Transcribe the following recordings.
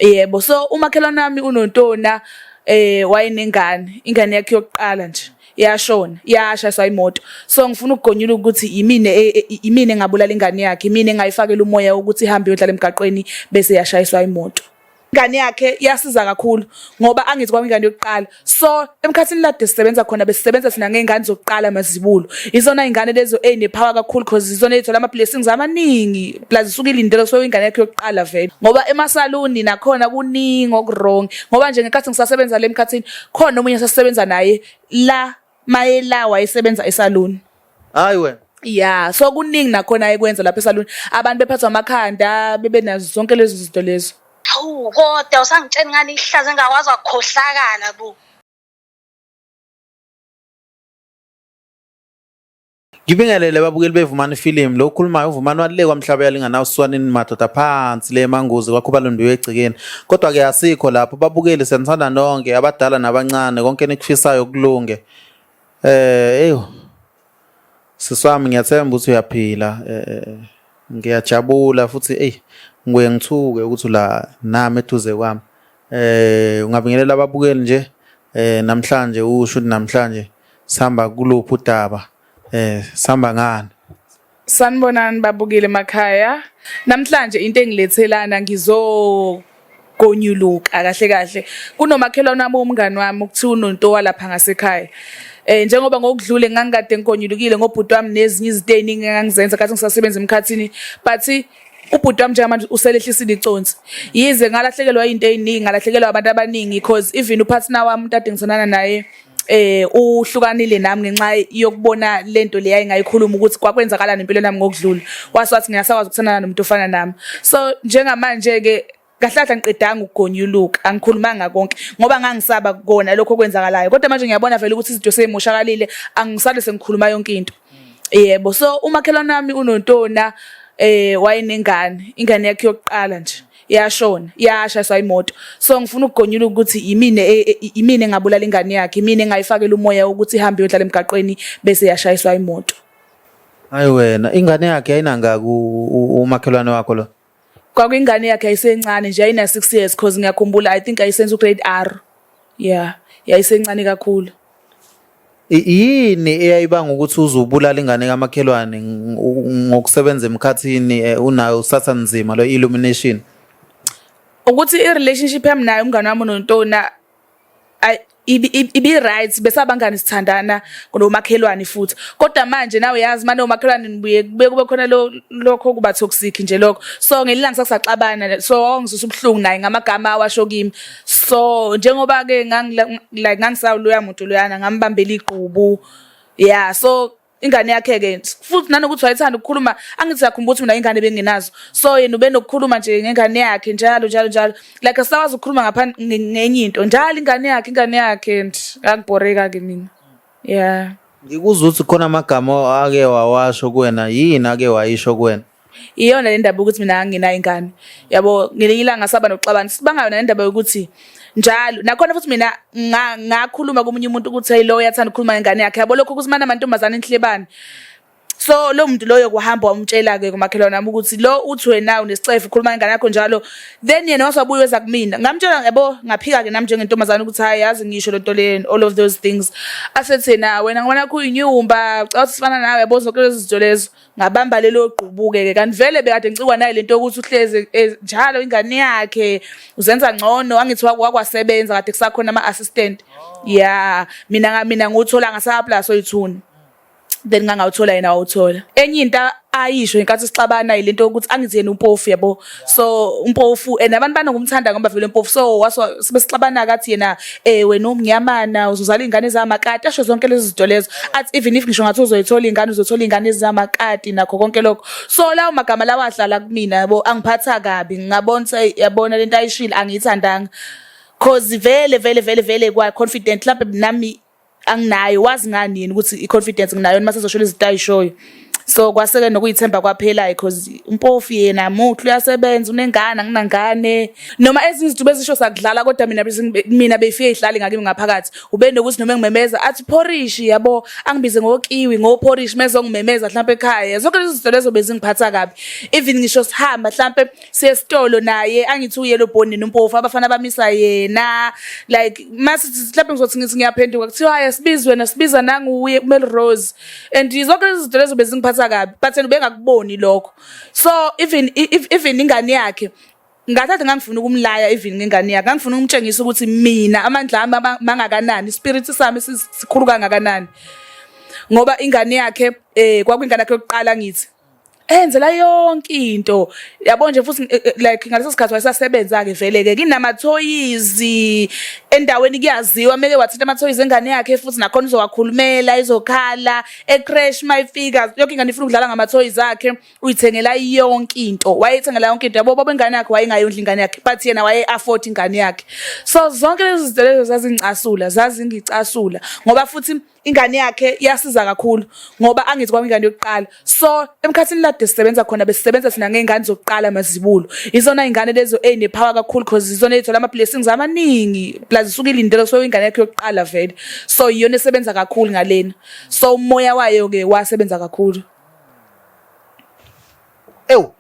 Yebo, so umakhelwane wami uNontona wayenengane, ingane yakhe yokuqala nje yashona, yashayiswa imoto. So ngifuna ukugonyula ukuthi yimina yimina engabulala ingane yakhe, yimina engayifakela umoya wokuthi ihambe iyodlala emgaqweni bese yashayiswa imoto. Ingane yakhe yasiza kakhulu ngoba angithi kwami ingane yokuqala. So emkhathini lade sisebenza khona besisebenza thina ngey'ngane zokuqala mazibulo. Izona y'ngane lezo ey'nepower kakhulu cause izona ey'thola ama-blessings amaningi plus isuke ilindele so ingane yakhe yokuqala vele. Ngoba emasaluni nakhona kuningi oku-wrong. Ngoba nje ngenkathi ngisasebenza le emkhathini khona omunye esasisebenza naye la maye la wayesebenza esaluni. Hayi wena. Yeah, so kuningi nakhona ayekwenza lapha esaluni. Abantu bephathwa amakhanda bebe nazo zonke lezo zinto lezo. Hawu kodwa usangitshela ngani ihlazo engakwazi wakukhohlakala bo. Ngibingelele babukeli beVumani Film lo okhulumayo uVumani walile kwamhlaba yalingana uswanini madoda phansi le manguzi kwakho balondiwe egcekeni kodwa ke asikho lapho babukeli siyanithanda nonke abadala nabancane konke enikufisayo kulunge eh eyo Sisi wami ngiyathemba ukuthi uyaphila ngiyajabula futhi eyi ngibuye ngithuke ukuthi la nami eduze kwami. Ungabingelela ababukeli nje namhlanje usho ukuthi namhlanje sihamba kuluphi udaba sihamba ngani? Sanibonani babukile emakhaya. Namhlanje into engilethelana ngizo gonyuluka kahle kahle. Kunomakhelwane wami umngani wami okuthiwa uNonto walapha ngasekhaya. Njengoba ngokudlule ngangikade ngigonyulukile ngobhuti wami nezinye izinto eziningi engangizenza kathi ngisasebenza emkhathini but ubhuti wami njengamanje uselehlisile iconsi. Yize ngalahlekelwa into eziningi ngalahlekelwa abantu abaningi because even upartner wami umuntu ade ngithandana naye uhlukanile nami ngenxa yokubona lento leya engayikhuluma ukuthi kwakwenzakalani empilweni yami ngokudlula. Wase wathi ngiyasakwazi ukuthandana nomuntu ofana nami. So njengamanje ke kahle kahle angiqedanga ukugonyuluka, angikhulumanga konke ngoba ngangisaba kona lokho okwenzakalayo. Kodwa manje ngiyabona vele ukuthi izinto seyimoshakalile, angisale sengikhuluma yonke into. Yebo, so umakhelwane wami uNontona wayenengane, ingane yakhe yokuqala nje yashona, yashayiswa imoto. So ngifuna ukugonyula ukuthi yimina yimina engabulala ingane yakhe, yimina engayifakela umoya wokuthi ihambe iyodlala emgaqweni bese yashayiswa imoto. Hayi wena ingane yakhe yayinangaki umakhelwane wakho lo? Kwakuyingane yakhe yayisencane nje yayina 6 years cause ngiyakhumbula I think ayisenza ugrade R. Yeah, yayisencane kakhulu. Yini eyayibanga ukuthi uzubulala ingane kamakhelwane ngokusebenza emkhathini unayo usatha nzima lo illumination? Ukuthi i-relationship yami naye umngane wami uNontona ibi right besabangani sithandana nomakhelwane futhi kodwa manje nawe yazi manje umakhelwane nibuye kube kube khona lo lokho kuba toxic nje lokho. So ngelilanga sakusaxabana so wangizwisa ubuhlungu naye ngamagama awasho kimi. So njengoba ke like ngangisawuloya muntu loyana ngambambela igqubu. Yeah, so ingane yakhe ke futhi nanokuthi wayethanda ukukhuluma angithi uyakhumbula ukuthi mina ingane bengenazo. So yena ubenokukhuluma nje ngengane yakhe njalo njalo njalo like asakwazi ukukhuluma ngapha ngenye into njalo ingane yakhe ingane yakhe and ngangibhoreka ke mina. Yeah. Ngikuzwa ukuthi khona amagama ake wawasho kuwena, yini ake wayisho kuwena? Iyona le ndaba ukuthi mina anginayo ingane. Yabo ngelinye ilanga saba nokuxabana sibanga yona le ndaba yokuthi njalo nakhona futhi mina ngakhuluma komunye umuntu ukuthi hey lo uyathanda ukukhuluma ngengane yakhe. Yabo lokho ukuthi mana amantombazane inhlebane. So lo muntu loyo kuhamba wamtshela ke kumakhelwane wami ukuthi lo uthi wena unesicefe ukhuluma ngengane yakho njalo. Then yena wasebuya weza kumina. Ngamtshela yabo ngaphika ke nami njengentombazane ukuthi hayi yazi ngisho lento le all of those things. Asethi yena wena ngibona kuyinyumba ucabanga ukuthi sifana nawe yabo zonke lezi zinto lezo. Ngabamba lelo gqubu-ke ke kanti vele bekade ngicikwa nayo lento yokuthi uhlezi njalo ingane yakhe uzenza ngcono angithi wakwasebenza kade kusakhona ama-assistant. Yeah, mina ngiwuthola ngasapla soyithuni. Then ngangawuthola yena wawuthola. Enye into ayisho ngenkathi sixabana yilento yokuthi angithi yena umpofu yabo. So umpofu and abantu banokumthanda ngoba vele umpofu so waso sibe sixabana kathi yena wena umnyamana uzozala ingane zamakati asho zonke lezi zinto lezo. Athi even if ngisho ngathi uzoyithola ingane uzothola ingane ezamakati nakho konke lokho. So lawo magama lawa ahlala kumina yabo angiphatha kabi ngabona ukuthi yabona lento ayishilo angiyithandanga. Cause vele vele vele vele kwa confident mhlawumbe nami anginayo wazi ngani yena ukuthi i-confidence nginayo uma sezosho lezi zinto ayishoyo. So kwaseke nokuyithemba kwaphela because umpofu yena muhle uyasebenza unengane anginangane. Noma ezinye izinto bezisho sakudlala kodwa mina mina befike ihlale ngakimi ngaphakathi. Ube nokuthi noma engimemeza athi phorishi yabo angibize ngokiwi ngophorishi mezongimemeza mhlawumbe ekhaya. Zonke lezi zinto lezo bezingiphatha kabi. Even ngisho sihamba mhlawumbe siye esitolo naye angithi uyellow bone nompofu abafana bamisa yena like masithi mhlawumbe ngizothi ngithi ngiyaphenduka kuthiwa hayi asibizi wena sibiza nanguye uMelrose and zonke lezi zinto lezo bezingiphatha kabi but yena ubengakuboni lokho so even if, even ingane yakhe ngathatha ngangifuna ukumlaya even ngengane yakhe ngangifuna ukumtshengisa ukuthi mina amandla ami mangakanani spirit sami sikhulu kangakanani ngoba ingane yakhe eh kwakuyingane yakhe yokuqala ngithi enzela yonke into yabo nje futhi eh, eh, like ngaleso sikhathi wayesasebenza ke vele ke kinamathoyizi endaweni kuyaziwa meke wathinta amathoyizi engane yakhe futhi nakhona uzowakhulumela izokhala ecrash mayifika yonke ingane ifuna ukudlala ngamathoyizi akhe uyithengela yonke into wayethengela yonke into yabo baba ingane yakhe wayengayondli ingane yakhe but yena waye afford ingane yakhe so zonke lezi zinto lezo zazingicasula zazingicasula ngoba futhi ingane yakhe iyasiza kakhulu ngoba angithi kwami ingane yokuqala so emkhathini lade sisebenza khona besisebenza thina ngey'ngane zokuqala mazibulo izona y'ngane lezo ey'nepower kakhulu cause izona ey'thola ama-blessings amaningi plus isuke ilindele so ingane yakhe yokuqala vele so iyona esebenza kakhulu ngalena so umoya wayo-ke wasebenza kakhulu. Ewu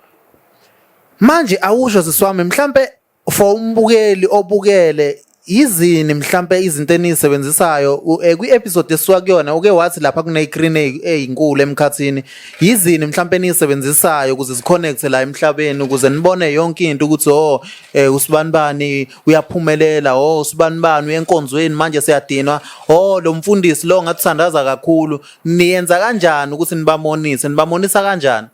manje awusho sisi wami mhlampe for umbukeli obukele yizini mhlampe izinto enizisebenzisayo kwi-episode esisuka kuyona uke wathi lapha kune-screen eyinkulu emkhathini yizini mhlampe enizisebenzisayo ukuze ziconnecte la emhlabeni ukuze nibone yonke into ukuthi oh usibanibani uyaphumelela oh usibanibani uyenkonzweni manje siyadinwa oh lo mfundisi lo ngathi uthandaza kakhulu niyenza kanjani ukuthi nibamonise nibamonisa kanjani?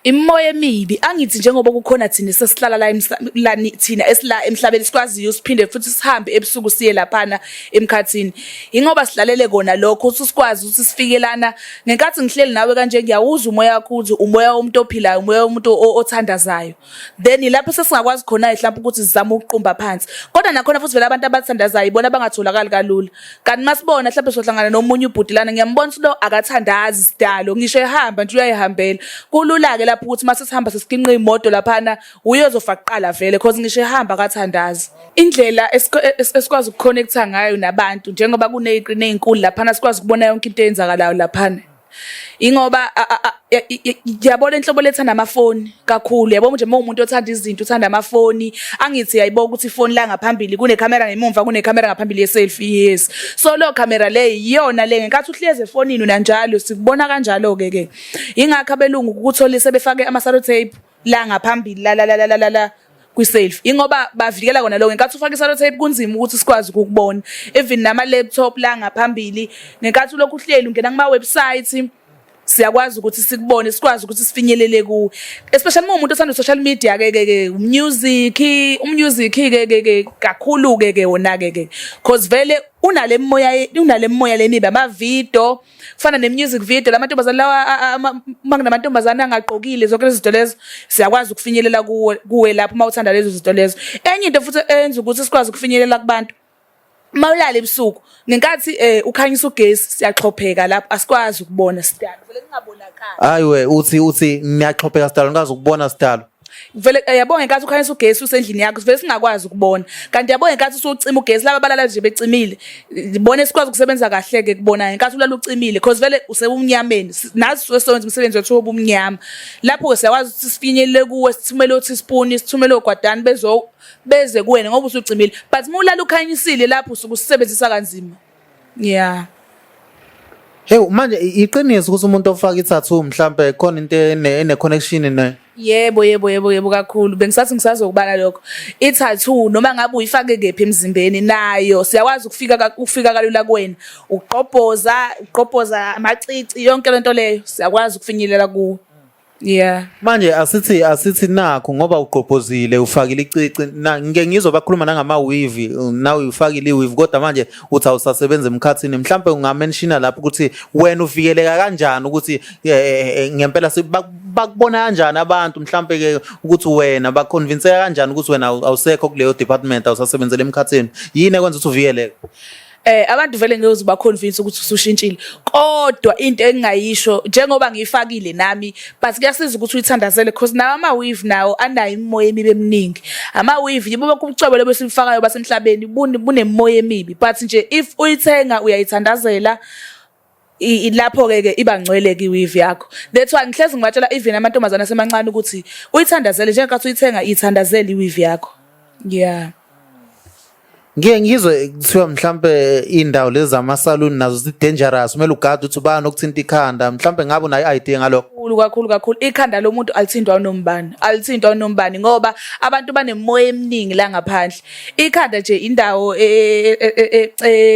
Imimoya emibi angithi njengoba kukhona thina sesihlala la la thina esila emhlabeni sikwaziyo siphinde futhi sihambe ebusuku siye laphana emkhathini ingoba sidlalele kona lokho ukuthi sikwazi ukuthi sifike lana ngenkathi ngihleli nawe kanje ngiyawuzwa umoya wakho ukuthi umoya womuntu ophilayo umoya womuntu othandazayo then ilapho sesingakwazi khona mhlawumbe ukuthi sizame ukuqumba phansi kodwa nakhona futhi vele abantu abathandazayo ibona abangatholakali kalula kanti masibona mhlawumbe sohlangana nomunye ubhuti lana ngiyambona ukuthi lo akathandazi sidalo ngisho ehamba nje uyayihambela kulula-ke lapho ukuthi uma sesihamba sesiginqa iy'moto laphana uye ozofa kuqala vele cause ngisho ehamba akathandazi indlela esikwazi ukuconnecta ngayo nabantu njengoba kuney'qini ey'nkulu laphana sikwazi ukubona yonke into eyenzakalayo laphana ingoba yabona inhlobo lethanda amafoni kakhulu yabo nje uma umuntu othanda izinto uthanda amafoni angithi yayibo ukuthi ifoni la ngaphambili kunekhamera ngemumva kunekhamera ngaphambili ye-selfie yes so leyo khamera le iyona le ngenkathi uhlezi efonini unanjalo sikubona kanjalo-ke ke ingakho abelungu ukutholise befake ama-sellotape la ngaphambili la la la la la la kwi-selfie ingoba bavikela kona lokho ngenkathi ufake i-sellotape kunzima ukuthi sikwazi ukukubona even nama-laptop la ngaphambili ngenkathi ulokhu uhleli ungena kuma-website siyakwazi ukuthi sikubone sikwazi ukuthi sifinyelele kuwe especially uma umuntu othanda social media ke ke ke music umusic ke ke ke kakhulu ke ke wona ke ke cause vele unale moya unale moya lemibi ama video kufana ne-music video lamantombazane lawa uma kunamantombazane angagqokile zonke lezi zinto lezo siyakwazi ukufinyelela kuwe kuwe lapho uma uthanda lezo zinto lezo enye into futhi eyenza ukuthi sikwazi ukufinyelela kubantu uma ulala ebusuku ngenkathi eh ukhanyisa ugesi siyaxhopheka lapho asikwazi ukubona sidalo vele kungabonakali hayi we uthi uthi niyaxhopheka sidalo nikazi ukubona sidalo vele eh, yabo ngenkathi ukhanyisa ugesi usendlini yakho vele singakwazi ukubona kanti yabo ngenkathi usucima ugesi laba balala nje becimile ngibone sikwazi ukusebenza kahle ke kubona ngenkathi ulala ucimile because vele usebumnyameni nazi suke sowenza umsebenzi wethu wobumnyama lapho ke siyakwazi ukuthi sifinyelele kuwe sithumele o-teaspoon sithumele ogwadani bezo beze kuwena ngoba usucimile but uma ulala ukhanyisile lapho usuke usebenzisa kanzima yeah. Hey manje iqiniso ukuthi umuntu ofaka i-tattoo mhlambe khona into ene connection ne Yebo yebo yebo yebo kakhulu bengisathi ngisazokubala lokho i-tattoo noma ngabe uyifake kephi emzimbeni nayo siyakwazi ukufika ukufika kalula kuwena uqobhoza uqobhoza amacici yonke lento leyo siyakwazi ukufinyelela kuwo yeah. Manje asithi asithi nakho ngoba ugqobhozile ufakile icici na ngike ngizwe bakhuluma nangama weave nawe ufakile iweave kodwa manje uthi awusasebenza emkhathini mhlambe ungamenshina lapho ukuthi wena uvikeleka kanjani ukuthi ngempela bakubona kanjani abantu mhlambe ke ukuthi wena baconvinceka kanjani ukuthi wena awusekho kuleyo department awusasebenzele emkhathini yini ekwenza ukuthi uvikeleke? Abantu vele ngeke uze ubaconvince ukuthi usushintshile. Kodwa into engingayisho njengoba ngiyifakile nami, but kuyasiza ukuthi uyithandazele because nawo ama-weave nawo anayo imimoya emibi eminingi. Ama-weave yibo bonke ubucwebe lobu esibufakayo basemhlabeni bunemimoya emibi, but nje if uyithenga uyayithandazela, lapho-ke ke iba ngcwele-ke i-weave yakho. That's why ngihlezi ngibatshela even amantombazane asemancane ukuthi uyithandazele njengenkathi uyithenga, ithandazele i-weave yakho. Yeah. Ngiye ngizwe kuthiwa mhlampe indawo lezi zamasaluni nazo zi-dangerous, kumele ugade ukuthi ubani okuthinta ikhanda. Mhlampe ngabe unayo i-idea ngalokho? Kakhulu kakhulu kakhulu. Ikhanda lomuntu alithintwa unombani, alithintwa unombani ngoba abantu banemimoya eminingi la ngaphandle. Ikhanda nje indawo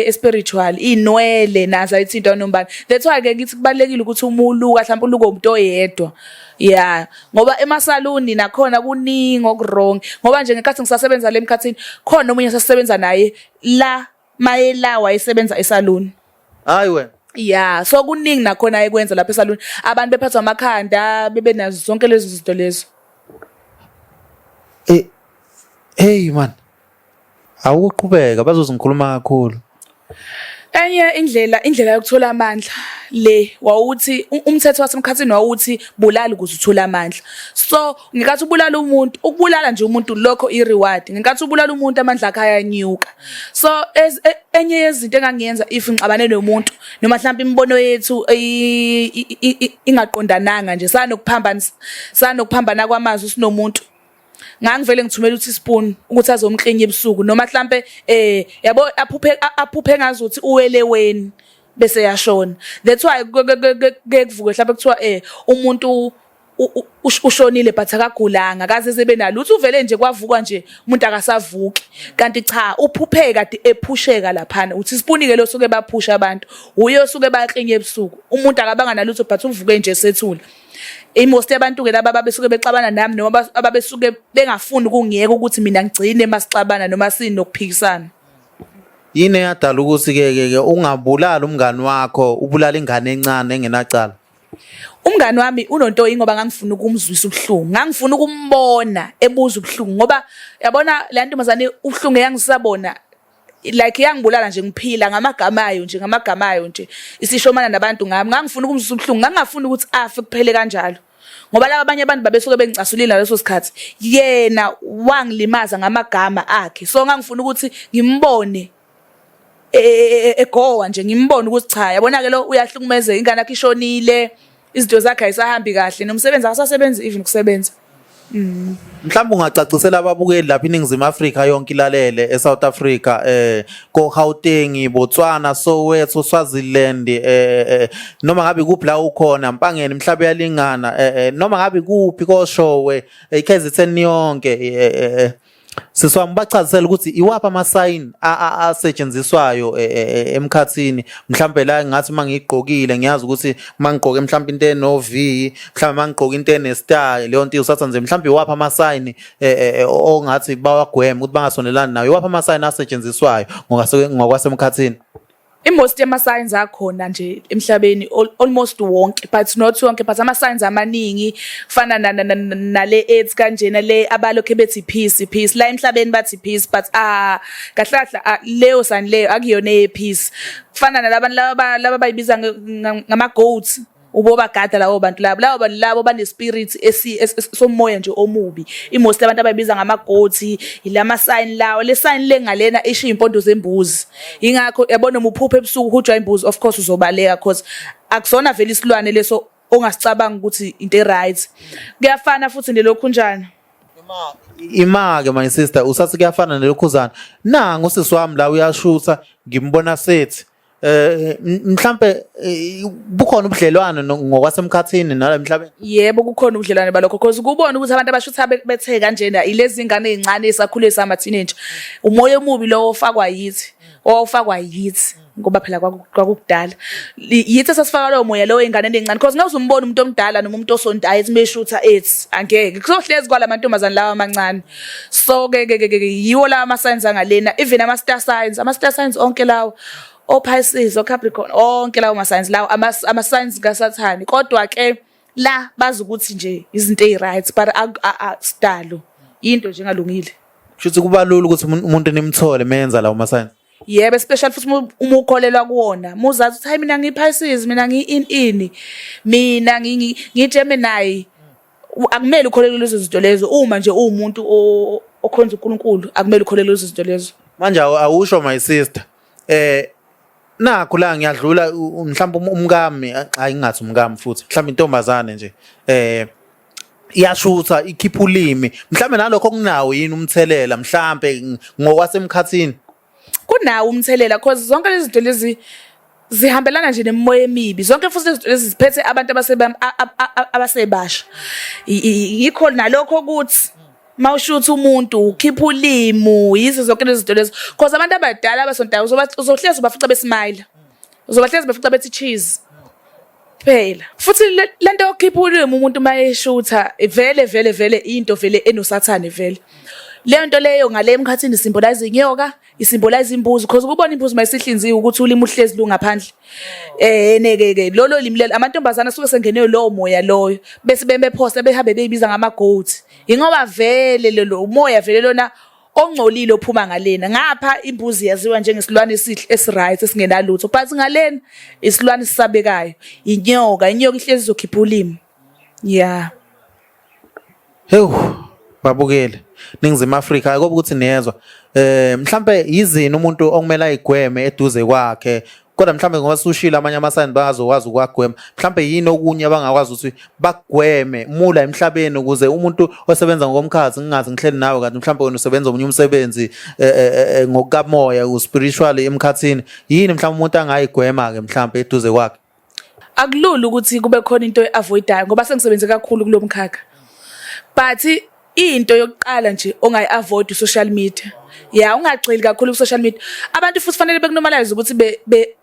e-spiritual, iy'nwele nazo ayithintwa unombani. That's why-ke ngithi kubalulekile ukuthi uma uluka mhlawumpe uluke umuntu oyedwa. Yeah, ngoba emasaluni nakhona kuningi oku-wrong. Ngoba nje ngenkathi ngisasebenza le emkhathini, khona omunye esasisebenza naye la, maye la wayesebenza esaluni. Hayi wena. Yeah, so kuningi nakhona ayekwenza lapha esaluni. Abantu bephathwa amakhanda, bebe nazo zonke lezo zinto lezo. Eh, hey man. Awuqhubeka bazozingikhuluma kakhulu. Enye indlela yokuthola amandla le wawuthi umthetho wasemkhathini wawuthi bulala ukuze uthole amandla. So ngenkathi ubulala umuntu, ukubulala nje umuntu lokho i-reward. Ngenkathi ubulala umuntu amandla akhe ayanyuka. So enye yezinto engangiyenza if ngixabane nomuntu noma mhlawumbe imibono yethu ingaqondananga nje, sanokuphambana kwamazwi sinomuntu, ngangivele ngithumela uTeaspoon ukuthi azomklinya ebusuku, noma mhlambe yabo aphuphe ngazuthi uweleweni bese yashona. That's why kuke kuvuke mhlambe kuthiwa umuntu ushonile but akagulanga, akaze eze nalutho, uvele nje kwavukwa nje umuntu akasavuki, kanti cha uphuphe kade ephusheka laphana. UTeaspoon ke lo suke baphusha abantu, uye osuke baklinye ebusuku, umuntu akabanga nalutho but uvuke nje sethule. I-most yabantu-ke laba ababesuke bexabana nami noma ababesuke bengafuni ukungiyeka ukuthi mina ngigcine masixabana noma sinokuphikisana. Yini eyadala ukuthi-ke ke ke ungabulali umngani wakho, ubulala ingane encane engenacala? Umngani wami unontoyi ngoba ngangifuna ukumzwisa ubuhlungu, ngangifuna ukumbona ebuza ubuhlungu, ngoba yabona le ntombazane ubuhlungu eyangisabona, like yangibulala nje ngiphila ngamagama ayo nje, ngamagama ayo nje, isishomana nabantu ngami. Ngangifuna ukumzwisa ubuhlungu, ngangingafuni ukuthi afe kuphele kanjalo, ngoba laba abanye abantu babesuke bengicasulile ngaleso sikhathi, yena wangilimaza ngamagama akhe. So ngangifuna ukuthi ngimbone egowa nje, ngimbone ukuthi cha, yabona ke lo uyahlukumezeka, ingane yakhe ishonile, izinto zakhe ayisahambi kahle, nomsebenzi akasasebenzi even ukusebenza. Mhlawumbe ungacacisela ababukeli lapha iNingizimu Afrika yonke ilalele, eSouth Africa, ko Gauteng, Botswana, Soweto, Swaziland, noma ngabe kuphi la ukhona, Mpangeni, mhlawumbe yalingana, noma ngabe kuphi koShowe, iKZN yonke, sisi wami, bachazisele ukuthi iwaphi ama-sign asetshenziswayo emkhathini. Mhlambe la ngathi uma ngiyigqokile ngiyazi ukuthi uma ngigqoke mhlambe into eno-V, mhlambe uma ngigqoke into ene-star, leyo nto iwusatha nje. Mhlambe iwaphi ama-sign ongathi bawagweme ukuthi bangasondelani nayo? Iwaphi ama-sign asetshenziswayo ngokwasemkhathini? I-most yama-signs akhona nje emhlabeni, almost wonke, but not wonke, but ama-signs amaningi kufana nale AIDS kanjena, le abalokhe bethi peace, peace la emhlabeni, bathi peace, but ah, kahle kahle, ah, leyo sign leyo akuyona eye-peace. Kufana nalabantu laba bayibiza ngama-goats, ubobagada labo bantu labo bantu labo bane-spirit somoya nje omubi. I-most abantu abayibiza ngama-goats ilama sign lawo, le sign le ngalena isho iy'mpondo zembuzi. Ingakho yabona uma uphupha ebusuku uhujwa imbuzi, of course uzobaleka, cause akusona vele isilwane leso ongasicabanga ukuthi into e-right. Kuyafana futhi nelokhunjana. Ima-ke my sister, usathi kuyafana nelokhuzana. Nangu usisi wami la uyashutha, ngimbona sethi mhlambe bukhona ubudlelwano ngokwasemkhathini nala emhlabeni? Yebo, kukhona ubudlelwane balokho, cause kubona ukuthi abantu abashutha bethe kanjena ilezi ngane ey'ncane esakhule sama-teenager. Umoya omubi lowo ofakwa yithi, owawufakwa yithi, ngoba phela kwakukudala yithi esasifaka lowo moya lowo ey'nganeni ey'ncane, cause ngeke uze umbone umuntu omdala noma umuntu osontayo ethi meshutha ethi angeke kuzohlezi kwala mantombazane lawa amancane. So ke ke ke ke yiwo lawa ama-signs angalena, even ama-star signs, ama-star signs onke lawo, o-Pisces, o-Capricorn, onke lawo ma-signs lawo ama-signs kaSathane. Kodwa ke la bazi ukuthi nje izinto ey'right, but sidalo yinto nje engalungile. Kusho ukuthi kuba lula ukuthi umuntu nimthole menza lawo ma-signs. Yebo, especially futhi uma ukholelwa kuwona. Uma uzazi ukuthi hayi mina ngiyi-Pisces, mina ngiyi-ini ini, mina ngiyi-Gemini. Akumele ukholelwe lezo zinto lezo uma nje uwumuntu okhonza uNkulunkulu, akumele ukholelwe lezo zinto lezo. Manje awusho my sister. Nakhu la ngiyadlula mhlawumbe umkami, hayi ngingathi umkami futhi, mhlawumbe intombazane nje iyashutha ikhipha ulimi. Mhlawumbe nalokho kunawo yini umthelela mhlawumbe ngokwasemkhathini? Kunawo umthelela cause zonke lezi zinto lezi zihambelana nje nemimoya emibi. Zonke futhi lezi zinto lezi ziphethe abantu abasebasha. Yikho nalokho ukuthi mawushutha umuntu ukhipha ulimu, yizo zonke lezi zinto lezo. Cause abantu abadala abasontayo uzohlezi ubafica besmile. Uzobahlezi befica bethi cheese. Phela. Futhi lento yokukhipha ulimi umuntu uma eshutha vele vele vele into vele enosathane vele. Leyo nto leyo ngale emkhathini isymbolize inyoka, isymbolize imbuzi because ukubona imbuzi mayisihlinziwe ukuthi ulimi uhlezi lungaphandle. Neke ke lolo limi lelo amantombazana asuke sengeneyo lowo moya loyo bese bemephosta behambe beyibiza ngama goat. Ingoba vele lelo umoya vele lona ongcolile ophuma ngalena. Ngapha imbuzi yaziwa njengesilwane esihle esiright esingenalutho, but ngalena isilwane esisabekayo, inyoka, inyoka ihlezi izokhipha ulimi. Yeah. Hewu babukeli Ningizimu Afrika akobe ukuthi niyezwa mhlambe yizini umuntu okumele ayigweme eduze kwakhe, kodwa mhlambe ngoba sushilo amanye amasayini bangazokwazi ukuwagwema, mhlambe yini okunye abangakwazi ukuthi bagweme mula emhlabeni ukuze umuntu osebenza ngokomkhathi ngingazi ngihleli nawe kanti mhlambe wena usebenza omunye umsebenzi ngokukamoya uspiritual emkhathini, yini mhlambe umuntu angayigwema ke mhlambe eduze kwakhe? Akulula ukuthi kube khona into e-avoidayo ngoba sengisebenze kakhulu kulo mkhakha, but into yokuqala nje ongayi-avoid u-social media. Ya, ungagxili kakhulu ku-social media. Abantu futhi fanele bekunormalize ukuthi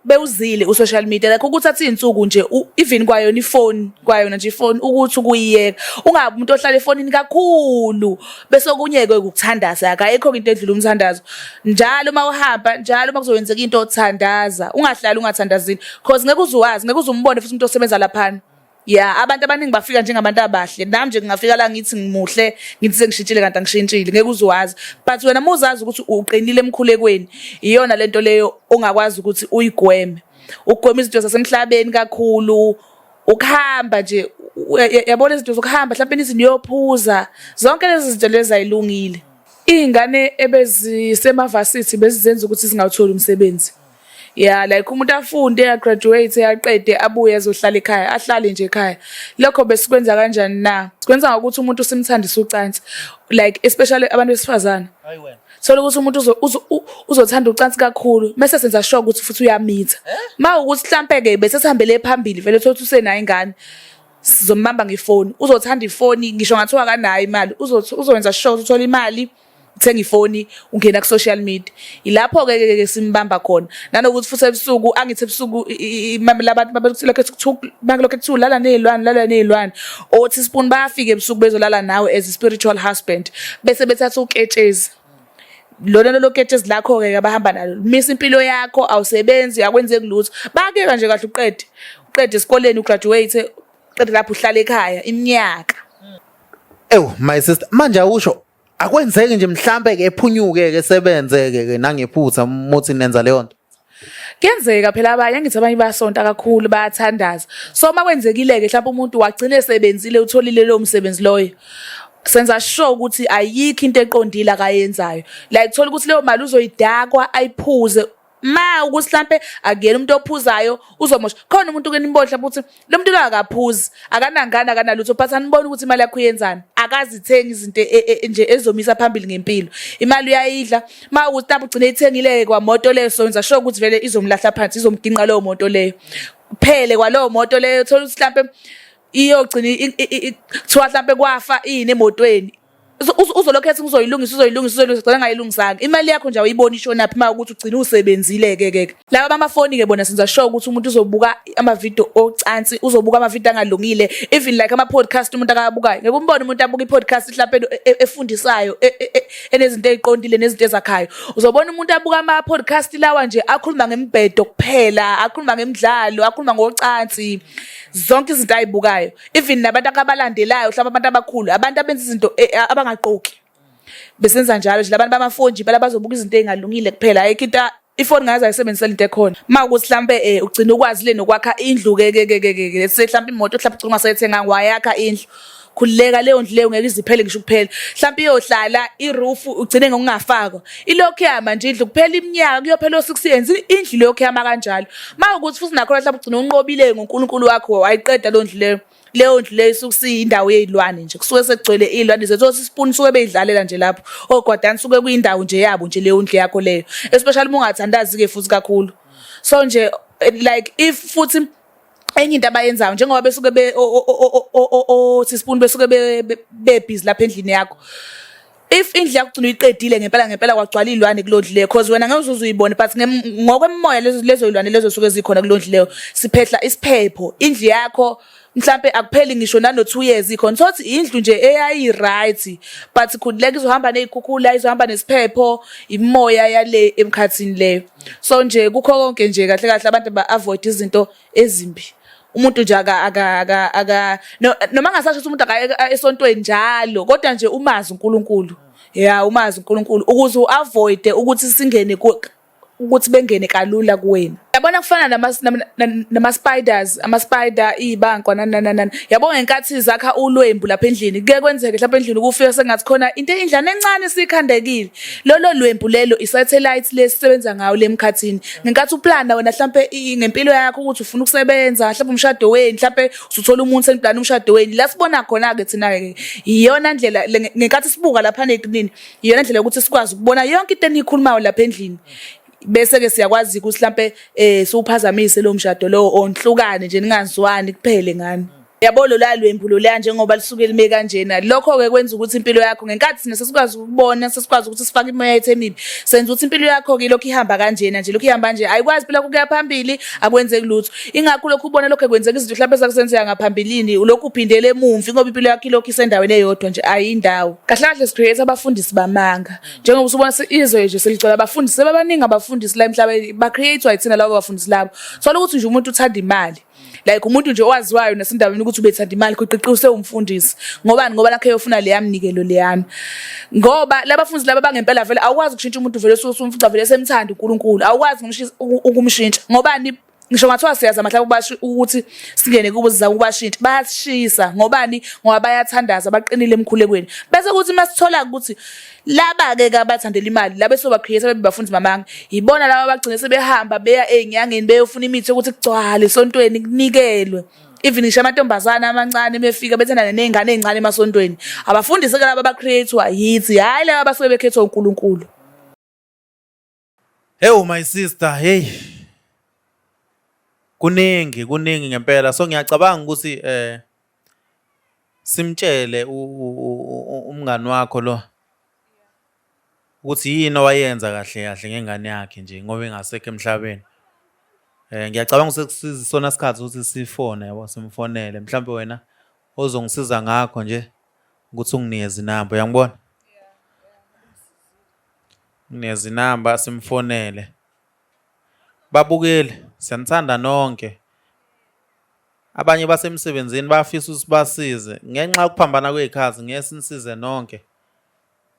bewuzile u-social media, like ukuthatha iy'nsuku nje even kwayona ifoni, kwayona nje ifoni ukuthi ukuyiyeka, ungabi umuntu ohlala efonini kakhulu. Bese okunye-ke ukuthandaza, akayikho into edlula umthandazo. Njalo uma uhamba, njalo uma kuzokwenzeka into othandaza, ungahlali ungathandazile cause ngeke uze uwazi, ngeke uze umbone futhi umuntu osebenza laphana. Ya, abantu abaningi bafika njengabantu abahle. Nami nje ngingafika la ngithi ngimuhle, ngithi sengishintshile kanti angishintshile, ngeke uze uwazi. But wena uma uzazi ukuthi uqinile emkhulekweni, iyona lento leyo ongakwazi ukuthi uyigweme. Ukugwema izinto zasemhlabeni kakhulu, ukuhamba nje, yabona izinto zokuhamba mhlawumbe nize niyophuza, zonke lezi zinto lezi ayilungile. Iy'ngane ebezisemavasithi bezizenza ukuthi zingawutholi umsebenzi. Ya, like umuntu afunde, agraduate, aqede, abuye azohlala ekhaya, ahlale nje ekhaya. Lokho besikwenza kanjani na? Sikwenza ngokuthi umuntu simthandise ucansi, like especially abantu besifazane. Thola ukuthi umuntu uzothanda ucansi kakhulu, mese senza sure ukuthi futhi uyamitha. Ma ukuthi mhlampe-ke bese sihambele phambili vele thola ukuthi usenayo ingane, sizombamba ngefoni. Uzothanda ifoni ngisho ngathiwa akanayo imali, uzowenza sure ukuthi uthola imali, uthenga ifoni, ungena ku-social media. Ilapho-ke ke ke simbamba khona. Nanokuthi futhi ebusuku, angithi ebusuku labantu bakulokhu kuthiwa lala ney'lwane, lala ney'lwane. O-teaspoon bayafika ebusuku bezolala nawe as a spiritual husband, bese bethatha uketshezi. Lona lolo ketshezi lakho-ke abahamba nalo, lumisa impilo yakho, awusebenzi, akwenzeki lutho. Bayakuyeka nje kahle uqede, uqede esikoleni, ugraduate, uqede lapho uhlale ekhaya iminyaka. Ewu my sister, manje awusho akwenzeki nje mhlambe ke ephunyuke ke sebenze ke nangephutha muthi nenza leyo nto? Kuyenzeka phela, abanye angithi abanye bayasonta kakhulu, bayathandaza. So uma kwenzekile-ke mhlawumbe umuntu wagcina esebenzile, utholile lowo msebenzi loyo, senza sure ukuthi ayikho into eqondile akayenzayo. Like thola ukuthi leyo mali uzoyidakwa ayiphuze, ma ukuthi mhlampe akuyena umuntu ophuzayo uzomosha. Khona umuntu ke nimbone mhlawumbe ukuthi lo muntu lo akaphuzi, akanangane, akanalutho, but anibone ukuthi imali yakho uyenzani, akazithengi izinto nje ezomisa phambili ngempilo, imali uyayidla. Ma ukuthi mhlawumbe ugcine ithengile kwamoto leyo, so wenza sure ukuthi vele izomlahla phansi, izomginqa leyo moto leyo, kuphele kwalowo moto leyo. Thola ukuthi mhlampe iyogcina kuthiwa mhlampe kwafa ini emotweni, uzolokhu ethi uzoyilungisa, uzoyilungisa, uzoyilungisa, gcina ngayilungisanga. Imali yakho nje awuyiboni ishonaphi uma ukuthi ugcine usebenzile-ke ke. Laba bamafoni-ke bona senza sure ukuthi umuntu uzobuka amavidiyo ocansi, uzobuka amavidiyo angalungile, even like ama-podcast umuntu akawabukayo. Ngeke umbone umuntu abuka i-podcast mhlampe efundisayo, enezinto ey'qondile nezinto ezakhayo. Uzobona umuntu abuka ama-podcast lawa nje akhuluma ngemibhedo kuphela, akhuluma ngemidlalo, akhuluma ngocansi, zonke izinto ayibukayo. Even nabantu akabalandelayo, mhlawumbe abantu abakhulu, abantu abenza izinto abangagqoki, besenza njalo nje. Labantu bamafoni nje impela bazobuka izinto ey'ngalungile kuphela, ayikho into Ifoni ngaze ayisebenzisela into ekhona. Uma ukuthi mhlampe ugcina ukwazi le nokwakha indlu ke ke ke ke ke let's say mhlampe imoto mhlampe ugcina ungasayithenganga wayakha indlu. Khululeka leyo ndlu leyo ngeke iziphele ngisho ukuphela. Mhlampe iyohlala iroof ugcine ngokungafakwa. Ilokhu yama nje indlu kuphela iminyaka kuyophela o6 years indlu lokhu yama kanjalo. Uma ukuthi futhi nakhona mhlampe ugcina unqobile ngoNkulunkulu wakho wayiqeda leyo ndlu leyo. Leyo ndlu leyo isuke isiyindawo yey'lwane nje kusuke sekugcwele iy'lwane zethu osisipuni suke bey'dlalela nje lapho ogwadani suke kuyindawo nje yabo nje leyo ndlu yakho leyo especially uma ungathandazi-ke futhi kakhulu so nje like if futhi enye into abayenzayo njengoba besuke be osisipuni besuke bebhizi lapha endlini yakho if indlu yakho ugcina uyiqedile ngempela ngempela kwagcwala iy'lwane kuloo ndlu leyo cause wena ngeke uzuze uyibone but ngokwemimoya lezo lezo y'lwane lezo suke zikhona kuloo ndlu leyo siphehla isiphepho indlu yakho mhlampe akupheli ngisho nano-two years ikhona thothi indlu nje eyayi-right but khululeka izohamba ney'khukhula izohamba nesiphepho imimoya yale emkhathini leyo so nje kukho konke nje kahle kahle abantu ba-avoid izinto ezimbi umuntu nje aka aka aka aka no, noma ngasasho ukuthi umuntu akaye esontweni njalo kodwa nje umazi uNkulunkulu ya umazi uNkulunkulu ukuze uavoid ukuthi singene ukuthi bengene kalula kuwena yabona kufana nama nama spiders ama spider izibankwa nani nani nani yabo ngenkathi zakha ulwembu lapha endlini kuke kwenzeke mhlawumbe endlini kufika sengathi khona into indlana encane sikhandekile Lolo lwempu lelo i-satellite lesisebenza ngayo le mkhathini. Ngenkathi uplana wena mhlampe ngempilo yakho ukuthi ufuna ukusebenza, mhlampe umshado wenu, mhlampe usuthola umuntu seniplana umshado wenu. La sibona khona-ke thina-ke iyona ndlela ngenkathi sibuka lapha nekunini, iyona ndlela yokuthi sikwazi ukubona yonke into eniyikhulumayo lapha endlini. Bese-ke siyakwazi ukuthi mhlampe siwuphazamise lowo mshado lowo or nihlukane nje ningazwani kuphele ngani. Yabo lola lwembu loluya njengoba lisuke lime kanjena. Lokho-ke kwenza ukuthi impilo yakho ngenkathi thina sesikwazi ukubona, sesikwazi ukuthi sifake imoya yethu emibi, senza ukuthi impilo yakho-ke ilokhu ihamba kanjena nje, lokhu ihamba nje. Ayikwazi impilo yakho ukuya phambili, akwenzeki lutho. Ingakho ulokhu ubona lokhu kwenzeka izinto mhlawumbe ezakusenzeka ngaphambilini, ulokhu uphindele emumva ngoba impilo yakho ilokhu isendaweni eyodwa nje, ayindawo. Kahle kahle si-create abafundisi bamanga. Njengoba usubona izwe nje seligcwele abafundisi, sebabaningi abafundisi la emhlabeni, ba-create-wa yithina labo bafundisi labo. Thola ukuthi nje umuntu uthanda imali. Like umuntu nje owaziwayo nasendaweni ukuthi ubethanda imali kuqiqi usewumfundisi. Ngobani? Ngoba lakhe eyofuna leya mnikelo leyana. Ngoba labafundisi laba bangempela vele awukwazi ukushintsha umuntu vele usumfica vele semthanda uNkulunkulu. Awukwazi ukumshintsha. Ngobani? Ngisho ngathiwa siyazama mhlawumbe ukuthi singene kubo sizama ukubashintsha bayasishisa ngobani ngoba bayathandaza baqinile emkhulekweni bese kuthi masithola ukuthi laba ke kabathandela imali laba esoba create bebe bafundi mamanga yibona laba abagcine sebehamba beya ey'nyangeni beyofuna imithi yokuthi kugcwale esontweni kunikelwe even ngisho amantombazane amancane befika bethandane ney'ngane ey'ncane emasontweni abafundisi ke laba abacreate-wa yithi hhayi laba abasuke bekhethwa uNkulunkulu. Hey my sister, hey. Kuningi, kuningi ngempela. So ngiyacabanga ukuthi simtshele umngani wakho lo ukuthi yini owayenza kahle kahle ngengane yakhe nje ngoba engasekho emhlabeni. Ngiyacabanga sekusisona sikhathi ukuthi sifone yabo, simfonele. Mhlawumbe wena ozongisiza ngakho nje ukuthi unginikeze inamba, uyangibona? Nginikeze inamba simfonele. Babukeli, siyanithanda nonke. Abanye basemsebenzini bayafisa ukuthi sibasize. Ngenxa yokuphambana kwey'khathi ngeke sinisize nonke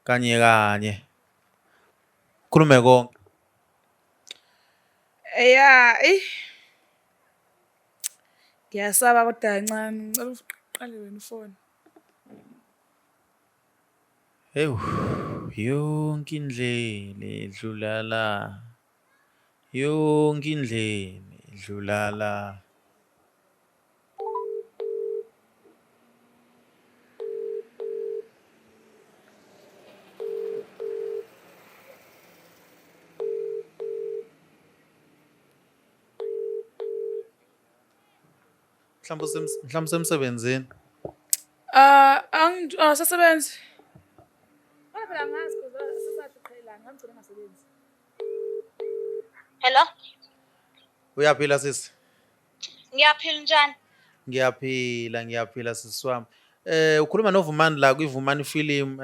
kanye kanye. Khulume konke. Ya, eyi ngiyasaba kodwa kancane. Ngicela uqale wena ufone. Ewu, yonke indlela edlula la, yonke indlela edlula la. Mhlawumbe mhlawumbe usemsebenzini. Ah, angisasebenzi. Kodwa phela angazi because sesathi qhelelana, ngamgcina engasebenzi. Hello? Uyaphila sisi? Ngiyaphila njani? Ngiyaphila, ngiyaphila sisi wami. Ukhuluma noVumani la kwiVumani Film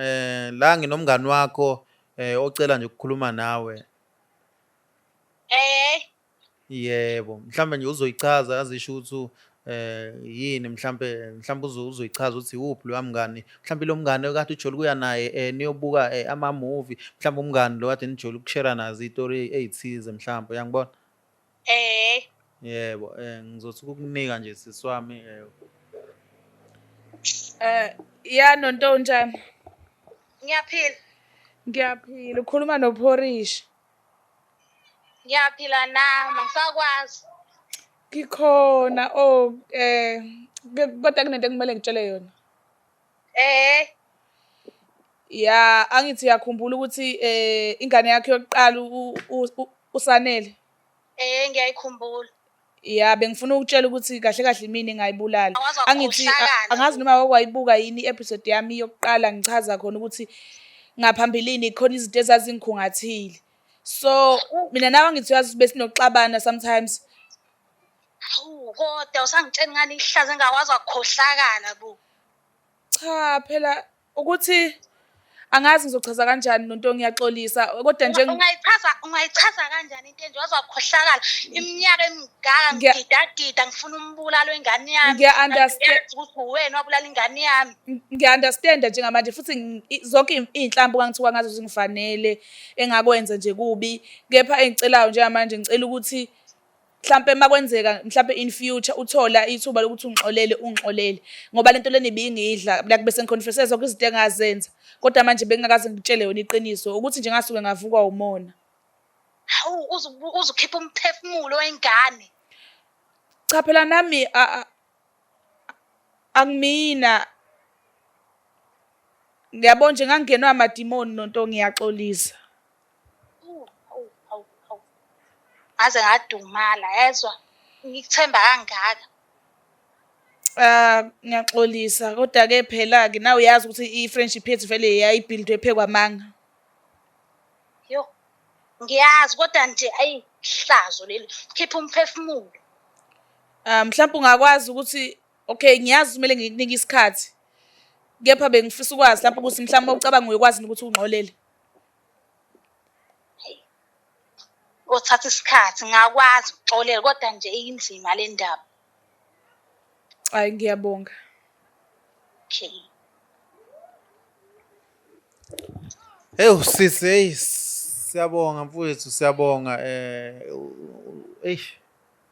la nginomngani wakho ocela nje ukukhuluma nawe. Eh, Yebo, mhlawumbe nje uzoyichaza azisho ukuthi Eh yini mhlambe mhlambe uzoyichaza ukuthi uphi lo mngani, mhlambe lo mngani okade ujole kuya naye niyobuka ama movie, mhlambe umngani lo kade nijole ukushare nazo izitori ezithize mhlambe, uyangibona? Eh. Yebo, ngizothi ukukunika nje sisi wami. Ya Nonto, unjani? Ngiyaphila. Ngiyaphila, ukhuluma noPhorishi. Ngiyaphila nami, angisakwazi. Ngikhona, oh kodwa kunento ekumele ngitshele yona. Eh. Ya, angithi uyakhumbula ukuthi ingane yakho yokuqala uSanele. Eh, ngiyayikhumbula. Ya, bengifuna ukutshela ukuthi kahle kahle imina engayibulala. Waze Angithi wakhohlakala. angazi noma wakwayibuka yini i-episode yami yokuqala ngichaza khona ukuthi ngaphambilini khona izinto ezazingikhungathile. So mina nawe angithi uyazi ukuthi besinokuxabana sometimes. Hawu, kodwa usangitsheni ngani ihlazo engakwazi wakukhohlakala bo. Cha phela ukuthi angazi ngizochaza kanjani Nonto, ngiyaxolisa kodwa nje Ungayichaza kanjani into enje, waze wakhohlakala iminyaka emingaka ngigidagida ngifuna umbulalo wengane yami. Ngiya-understand. Ngiyazi ukuthi uwena wabulala ingane yami. Ngiya-understand njengamanje futhi zonke iy'nhlambu kangithuka ngazo zingifanele, engakwenza nje kubi, kepha engicelayo njengamanje ngicela ukuthi mhlampe makwenzeka mhlampe in future uthola ithuba lokuthi ungixolele, ungixolele ngoba lento lena ibingidla, like bese ngiconfesse zonke izinto engazenza, kodwa manje bengingakaze ngikutshele yona iqiniso ukuthi nje ngasuke ngavukwa umona. Hawu, uzukhipha umphefumulo wengane. Cha phela nami akumina, ngiyabona nje ngangingenwa amadimoni Nonto, ngiyaxolisa. Hawu, hawu, hawu. Ngaze ngadumala, yezwa, ngikuthemba kangaka. Ngiyaxolisa kodwa-ke phela-ke nawe uyazi ukuthi i-friendship yethu vele yayibuildwe phezu kwamanga. Yo, ngiyazi kodwa nje ayi hlazo leli, khipha umphefumulo. Mhlawumbe ungakwazi ukuthi okay, ngiyazi kumele ngikunike isikhathi, kepha bengifisa ukwazi mhlawumbe ukuthi mhlawumbe ucabanga uyokwazi ukuthi ungixolele. Othatha isikhathi ngakwazi ukuxolela kodwa nje inzima le ndaba. Hayi, ngiyabonga. Okay. Hey sisi, hey siyabonga mfowethu, siyabonga. Eish,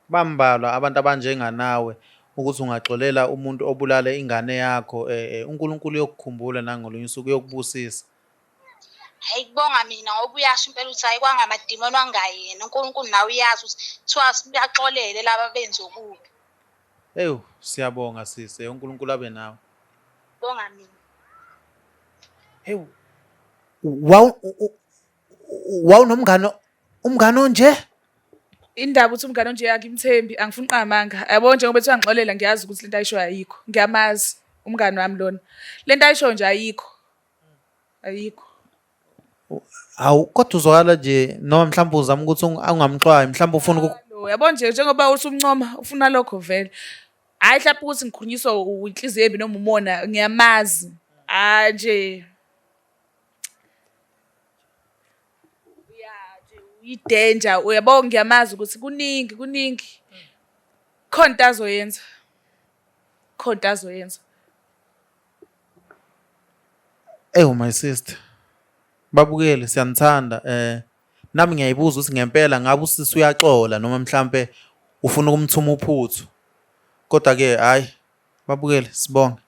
bambalwa abantu abanjenganawe ukuthi ungaxolela umuntu obulale ingane yakho. uNkulunkulu uyokukhumbula nangolunye usuku, uyokubusisa. Hayi, kubonga mina ngoba uyasho impela ukuthi hayi kwangamadimoni wangayena, uNkulunkulu nawe uyazi ukuthi kuthiwa siyaxolele laba benze okubi. Ewu, siyabonga sisi, uNkulunkulu abe nawe. Bonga mina. Hewu, wawunomngane, umngane onje? Indaba ukuthi umngane onje akimthembi, angifuni uqamanga. Yabo njengoba ethiwa ngixolela, ngiyazi ukuthi lento ayishoyo ayikho. Ngiyamazi umngane wami lona. Lento ayishoyo nje ayikho. Ayikho. Hawu, kodwa uzwakala nje noma mhlawumbe uzama ukuthi ungamxwayi, mhlawumbe ufuna Yabo nje njengoba usumncoma ufuna lokho vele. Hayi mhlawumbe ukuthi ngikhulunyiswa inhliziyo embi noma umona, ngiyamazi. Hayi nje. Ya nje uyi-danger, uyabo ngiyamazi ukuthi kuningi kuningi. Khona into azoyenza. Khona into azoyenza. Ewu my sister, babukeli siyanithanda. Nami ngiyayibuza ukuthi ngempela ngabe usisi uyaxola noma mhlambe ufuna ukumthuma uphuthu. Kodwa ke hayi babukeli sibonge.